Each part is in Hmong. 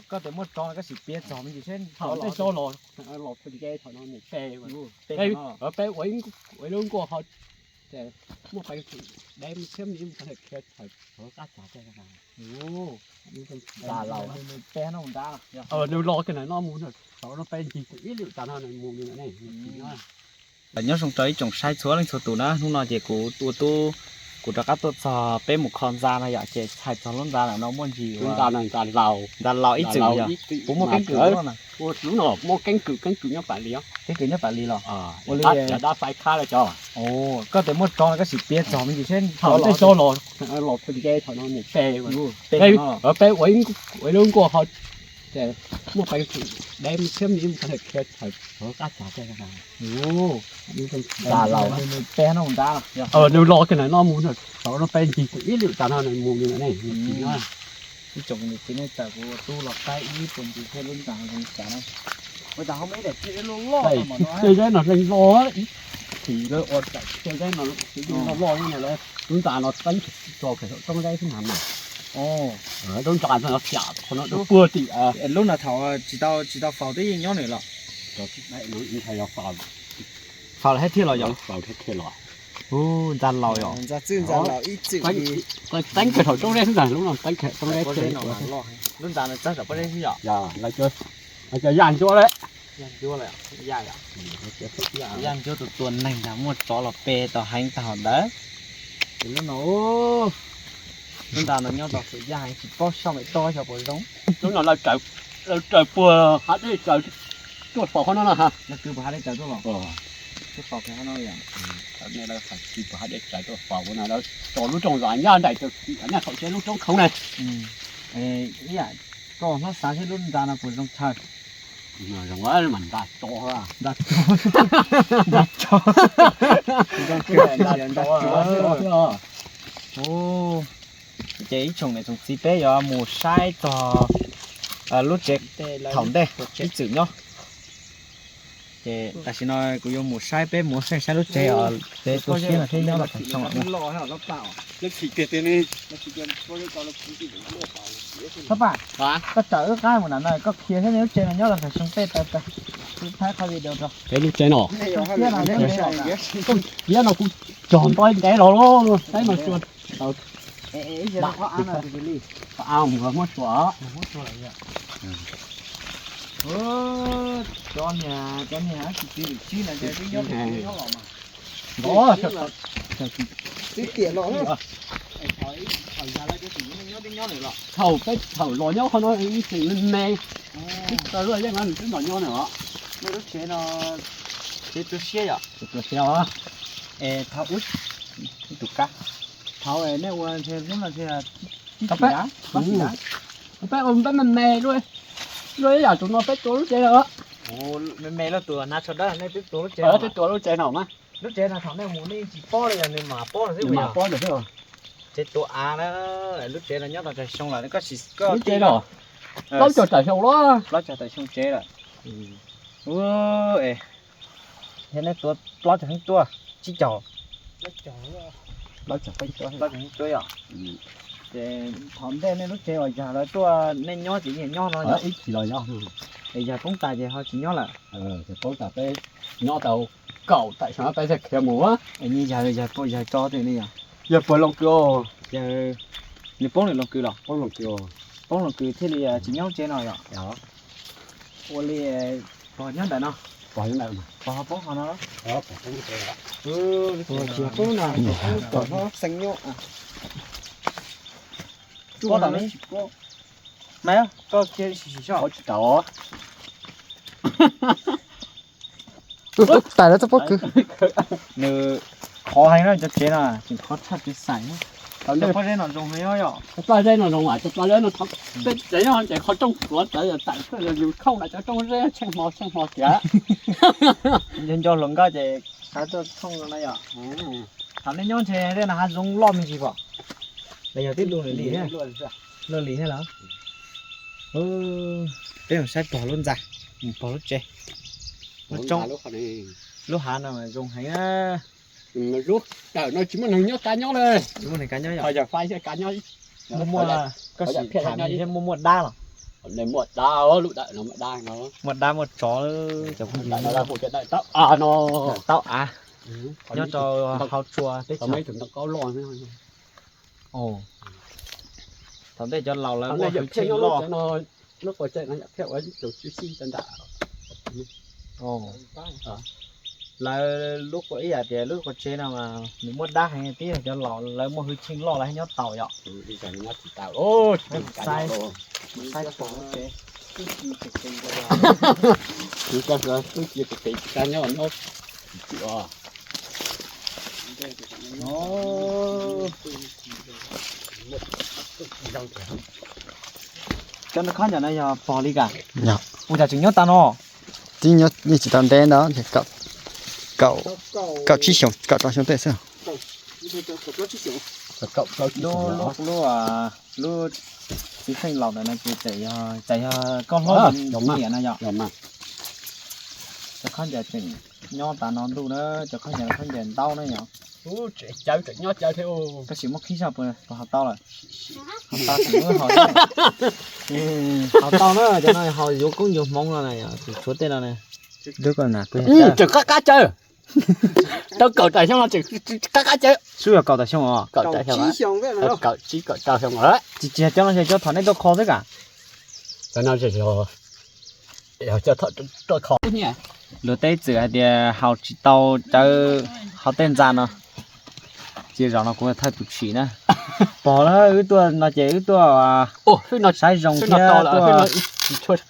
Koj tias muaj tsov no koj sim piav txog me ntsis seb thaum tej tsov los los nce thaum no mus pe, pe ua ib lub nkuaj ho muaj peev xwm deb thiab me ntsis qab tsav tej nws los kiag ntawm no mus thaum no pe ncig ib lwm tas no mus no. Nyob zoo rau ib tsoom saib txhua leej txhua tus na, hnub no ces kuv ua tub, kuv rov qab tuaj txog peb mus kho ntxa no yom, ces txhais txog lub ntxa ntawm no muaj ntsis ua ntxa laus ib txwm yog puas muaj keeb kwm lub no? Lub no muaj keeb kwm, keeb kwm nyob pam li, keeb kwm nyob pam li los ua li dab fai khab lawm cov. Koj tias muaj tsov no koj sim piav txog me ntsis seb thaum tej tsov los los nce thaum no mus pe, pe ua ib lub nkuaj ho muaj peev xwm deb thiab me ntsis qab tsav tej nws los kiag ntawm no mus thaum no pe ncig ib lwm tas no mus. Ib tsoom niam txiv nej tawm kuv ua tub los saib ib puag ncig thiab lub ntxa zoo cas na. Ua cas ho muaj ib daim tiaj zaub loj loj no, tiaj zaub no leej loj ib txhis lawm, ua cas tiaj zaub no loj loj li no lawm, lub ntxa no teeb tso roob deb xwb mas. Lub ntxa no xyam qhov no puag tim lub no thaum tsis tau, tsis tau faus twb yeej nyob nws los. Faus lawm thiaj los yog? Faus thiaj los. Ntxa laus yog? Ntxa txwj ntxa laus ib txwm li. Teeb kiag thaum roob deb xwb ntag, lub no teeb kiag roob deb thiaj. Lub ntxa no txawb tom pob zeb xwb yom? Yog, lawv cov yaj ncuab lawm. Yaj ncuab lawm, yaj yom? Yaj ncuab tus tua neeg ntag, muaj tsov los pe tau heev tag hauv ntawd. Ces lub no, lub ntxa no nyob tau xwm yaj heev, tsis paub xyov mam tso xyov puas zoo. Lub no lawv raws puag hav dej raws tuaj faus qhov no na ha. Lawv kwv puag hav dej raws tuaj los? Tuaj faus kiag qhov no yom? Lawv hais kwv puag hav dej raws tuaj faus no, lawv tso lub rooj zam nyab nraim, nyab thaum tsev lub roob khoov na. Ib yam koj hlob xav seb lub ntxa no puas zoo chaw. Zoo mas nta tso, nta tso, nta tso. Ces ib tsoom niam tsoom txiv peb yuav mus saib txog lub tsev thaum ntej ib txwm nyob. Ces tam sim no kuv yuav mus saib, peb mus saib saib lub tsev os, peb tu siab no thiab nyob los txog xyoo lawm. Thab Paj, koj tawm wb qab mus nram no, koj khiav thiab nej lub tsev no nyob los txog xyoo tej tau. Kuv thaij qhov video rau peb lub tsev no. Koj khiav no kuv cog nto ntev los saib no xyua. Qhov av mus muab tsuas. Cov niag, cov niag tsis txiv lwm tsib no twb nyob, twb nyob los mas. Twb tiam los. Thaum peb thaum los nyob qhov no ib tseem me me, twb tawg luaj yeej los nws twb los nyob na os. Nej lub tsev no, tsev tu siab yom? Tsev tu siab os. Es thaum ub, tus kab, thaum nej ua ntshe hnub no ntshe tsib xyoo, peb ua peb me me luaj, luaj ib yam tus no peb tua lub tsev lawm. Me me luaj tus hnav tsho dawb, nej twb tua lub tsev, twb tua lub tsev no mas. Lub tsev no thaum nej mus nej tsis paub li, yog nws mam paub no xwb, mam paub no xwb. Tsev tua av na, lub tsev no nyob tau tsawg xyoo lawm, koj sim, koj lub tsev no plaub caug tawm xyoo lawm, plaub caug tawm xyoo tsev lawm. Thiab nej tua plaub caug heev tuaj, tsib caug, plaub caug heev tuaj, plaub caug heev tuaj yom. Ces thaum ntej nej lub tsev uas yog lawv tuaj nej nyob ces yeej nyob no yog ib txhis los yog, es yog poob tas ces ho tsis nyob lawm. Poob tas peb nyob tau kaum tawm xyoo peb thiaj khiav mus. Yog, yog puas yog tso tej ne yog? Yog puag Looj Kws. Nws poob lwm Looj Kws los? Poob Looj Kws. Poob Looj Kws thiaj li tsis nyob lub tsev no yom? Ua li pog nyob ntawm no, pog nyob ntawm no, pog ho poob qhov no. Pog poob no, pog xeeb nyob. Tsuas tam li. Mas koj kiag sim sim soj tsis tau. Tais lawv txoj pob kws, nws khov heev na, cov tsev no tseem khov tshaj tsev xais na. Tau pob zeb no zoo heev yom. Pob zeb no zoo, tau pob zeb no, peb tsev nyob ces qhov rooj tuav txawv yog tawm tuaj yus khooj nram cov rooj zeb tsheej hmo tsheej hmo tiag. Nco hluas nkauj ces xav tuaj khooj no yom. Thaum nej nyob ntshe tej no hav zoov loj me ntsis pom, los yog tib lub li, lub li thiab los? Peb mus saib pog lub ntxa, pog lub tsev, lub tsoob, lub hav no zoo heev. Lub tawm no tsis muaj neeg nyob kav nyob li. Tsis muaj neeg kav nyob yom? Yog fai thiaj kav nyob. Muaj muaj, koj sim tham thiab muaj muaj dab los? Muaj dab, lub dawm no muaj dab no. Muaj dab muaj tsov, cov phooj ywg. Taub av no, taub av nyob rau hauv tsua teb chaws. Thaum ntej cov laus lawv muaj hwj chim loj. Lawv lub ib yam tias lub qhov tsev no mas nws muaj dab heev tib, cov laus lawv muaj hwj chim loj lawv nyob tau yom. Cov no khob ntawm no yog pog li ka? Ua cas tseem nyob tas no? Tib nyob yeej tsis tau ntev ntau, kaum tsib xyoos, kaum rau xyoo tej xwb. Lub, lub txiv feej laus ntawm no ces tseem yog, tseem yog koj hlob niam no yom? Cov khob ntawm tseem nyob tas no ntuj na, cov khob ntawm, khob ntawm ntaub na yom. Tab sis muab qhib zog puas haus tau lawm? Haus tau, haus tau na, cov no haus yuav koob yuav hmoov no na, tshuav tej no na. Tseem qab qab caw. Tau kaum tawm xyoo no tseem qab qab caw. Xub yog kaum tawm xyoo os. Kaum tawm xyoo, kaum tsib kaum rau xyoo lawm. Tsis, tsis yog cov no, cov thaum nej tuaj kho xwb ka. Cov no yog cov tuaj kho. Luag teb txwm hais tias haus tsis tau cawv hauv tej ntxa no. Cia zaum no kuv thawj tus tshim na. Pog na, wb tuaj no ces wb tuaj saib zoo thiab tuaj,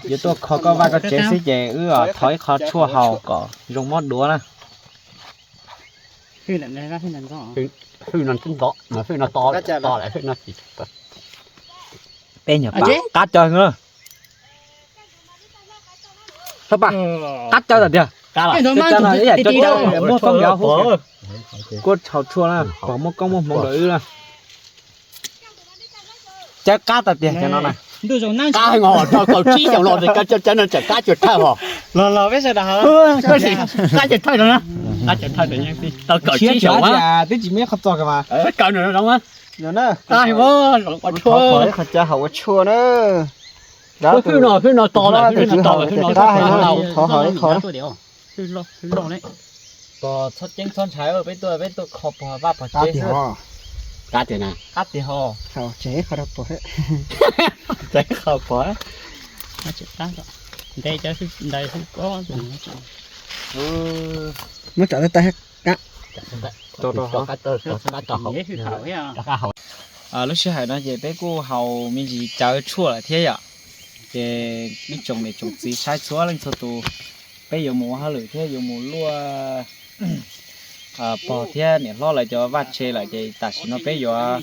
yuav tuaj kho koj vaj koj tsev xwb ces wb thov ib qho tshuaj haus kom zoo mob duav na. Peb nyuag pam qab caw na. Qab caw tiag. Cov no ib yam cov muab foob nkav huv, kuab haus tshuaj na, pog muab koob muab hmoov rau wb na. Cawv qab tas tiag cov no na. Qab heev os, rau kaum tsib xyoos los cov cawv no tseem qab cuag thawj hos. Los los peb sawv daws, qab cuag thawj no na. Qab cuag thawj no, tau kaum tsib xyoos mas twb tsis muaj ib qho txog kiag mas. Kaw no zoo na. Qab heev os, zoo ua tshuaj. Qhov cawv haus ua tshuaj na. Hwj no, hwj no to lawm, hwj no to lawm, hwj no to lawm. Pog txhob ceeb txhob ntshai, peb tuaj, peb tuaj kho pog vaj pog tsev xwb. Qab tiag na. Qab tiag hos. Tsev qho pog. Muab tsam tab tab qab. Lub sij hawm no ces peb kuj haus me ntsis cawv tshuaj lawm thiab yom. Ces ib tsoom niam tsoom txiv saib txhua leej txhua tus, peb yuav mus ua hauj lwm thiab yuav mus luaj pog thiab niam hlob lawv cov vaj tse lawm ces tam sim no peb yuav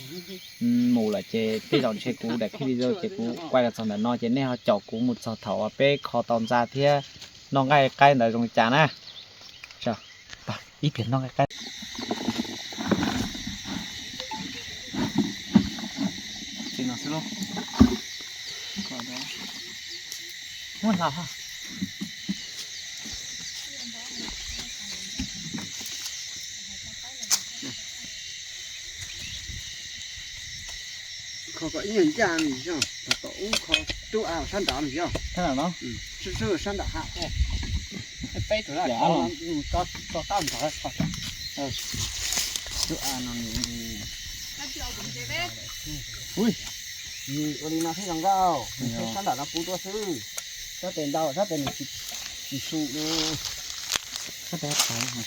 mus lawm ces tej zaum ntshe kuv daim clip video ces kuv kuaj los txog ntawm no ces nej ho caum kuv mus txog thaum uas peb kho tau ntxa thiab noj nqaij qaib ntawd zoo li cas na. Ib pliag noj nqaij qaib. Kho kom ib nyuag ncaj li yog, kom ub kho tub av sab nrad li yog. Sab nram hav. Peb tug laj tso tab nrad kho. Tub av no. Ua li no thiaj zoo nkauj, sab nram no pub tuaj xwb. Sab tes ntau, sab tes nws tsis su. Sab tes tau.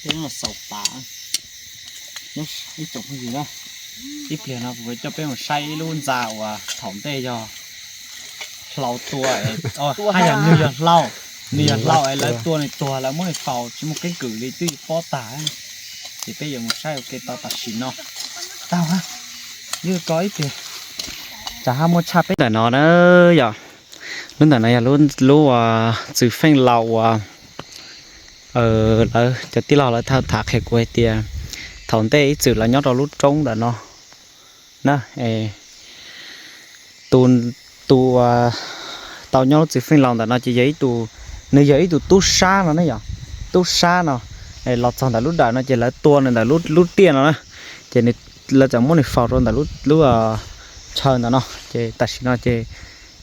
Tej no xaus tas. Ib tsoom phooj ywg na, ib pliag no kuv coj peb mus saib ib lub ntxa uas thaum ntej yog hlau tua, haj yam nws yog hlau, nws yog hlau es lawv tua nws tuag lawv muab nws faus tsis muaj keeb kwm li twb pob tag. Ces peb yuav mus saib ua ke tau tam sim no. Tau, ib ko ib pliag tsam haj muaj tshaj peb ntawm no na yom. Lub ntawm no yog lub, lub txwv feej laus uas lawv cov tij laug lawv tham qhia kuv hais tias thaum ntej ib txwm lawv nyob rau lub roob ntawm no na. Tus, tus tau nyob lub txwv feej laus ntawm no ces yog ib tus, nws yog ib tus tub sab no ne yom, tub sab no. Los txog ntawm lub dawm no ces lawv tua nws ntawm lub tiaj no na, ces nws lawv txawm muab nws faus rau ntawm lub, lub chaw ntawm no. Ces tam sim no ces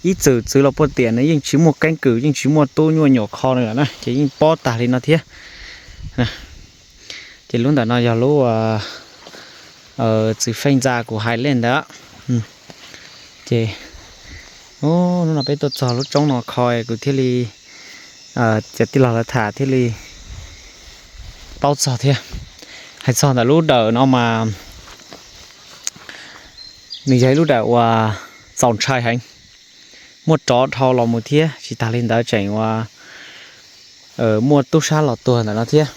ib txwm txwv los puag tiam nws yeej tsis muaj keeb kwm, yeej tsis muaj tub nyuaj nyuam kho nws lawm na, ces yeej pob tag li no thiab. Ces lub ntawm no yog lub txiv feej ntxa kuv hais li ntawd. Ces hnub no peb tuaj txog lub roob no kho, kuv thiaj li, cov tij laug lawv tham thiaj li paub txog thiab. Hais txog ntawm lub dawm no mas nws yog ib lub dawm uas txaus ntshai heev, muaj tsov dhau los mus thiab. Tsis tas li ntawd tseem uas muaj tub sab los tuag ntawm no thiab.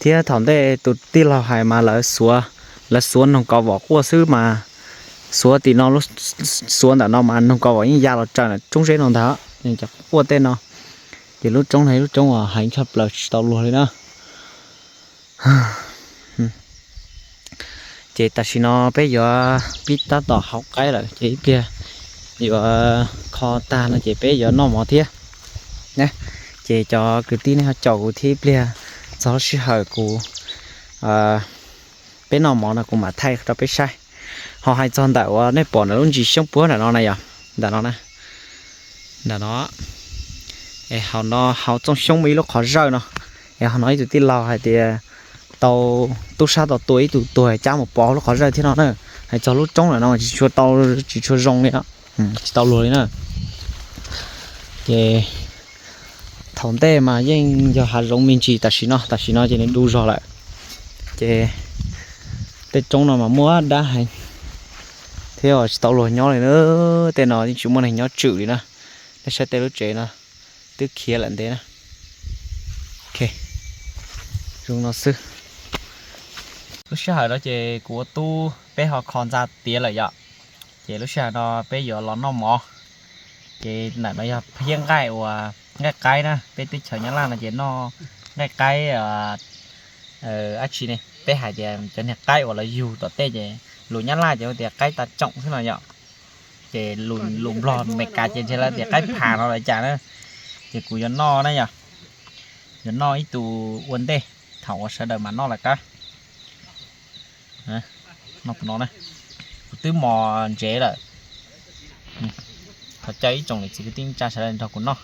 Thiab thaum ntej tus tij laug hais mas lawv xuav, lawv xuav noog kos vom quaj xwb mas, xuav tim no, xuav ntawm no mas noog kos vom yeej ya los tsaws roob zeb no ntag, cov quaj tej no. Ces lub roob no lub roob uas heev tshaj plaws tsis tau luag li na. Ces tam sim no peb yuav pib tab tom haus qaib lawm, ces ib pliag yuav kho tag no ces peb yuav noj mov thiab. Ces cov kwv tij nej ho caum kuv thiab, ib pliag txog lub sij hawm kuv, peb noj mov no kuv mam thaij rau peb saib. Ho hais txog ntawm uas nej pom ntawm lub ntsis xyoob puab ntawm no na yom, ntawm no na, ntawm no, es hauv no hauv txooj xyoob muaj ib lub qhov zawj no. Es hauv no ib tug tij laug hais tias tau tub sab tau tua ib tug tuag cab mus pov lub qhov zawj thiab no na. Hais txog lub roob ntawm no tsis tshua tau, tsis tshua zoo li, tsis tau luag li na. Ces thaum ntej mas yeej yog hav zoov me ntsis, tam sim no, tam sim no ces nws du zog lawm. Ces tej roob no mas muaj dab heev thiab tsis tau luag nyob li na. Tej no yeej tsis muaj neeg nyob tswm li na. Nej saib tej lub tsev no twb khiav lawm ntev na. Zoo no xwb. Lub sij hawm no ces kuv ua tub peb ho kho ntxa tiav lawm yom. Ces lub sij hawm no peb yuav los noj mov. Ces ntawm no yog phiab nqaij uas nqaij qaib na, peb teb chaws Nyab Laj no ces noj nqaij qaib dab tsi ne, peb hais tias cov niag qaib uas lawv yug tom tej ces lus Nyab Laj ces hu tias qaib tas tsoom xwb no yom. Ces lus Nplog Meskas ces ntshe lawv tias qaib phas no lawv cas na. Ces kuv yuav noj na yom, yuav noj ib tug ua ntej, thaum uas sawv daws mam noj lawm qab. Noj kuv no na, kuv twb mos ntsev lawm. Thov caw ib tsoom niam txiv kwv tij neej tsa sawv daws nrog kuv noj.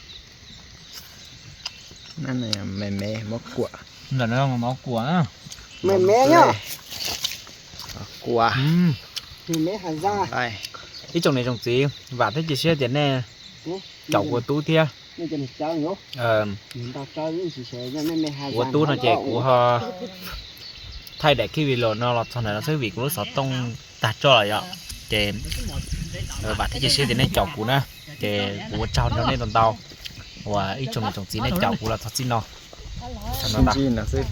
Me me mov kuam. Ntawm no mov kuam na. Me me nyob. Kuam. Ib tsoom niam tsoom txiv, vam thiab cia siab tias nej caum kuv ua tub thiab. Kuv ua tub no ces kuv ho thaij daim clip video no los txog ntawm no xwb vim kuv lub xov tooj tag tso lawm yom. Ces vam thiab cia siab tias nej caum kuv na, ces kuv ua tsaug rau nej ntau ntau uas ib tsoom niam tsoom txiv nej caum kuv los txog txij no. Sib ntsib no xwb.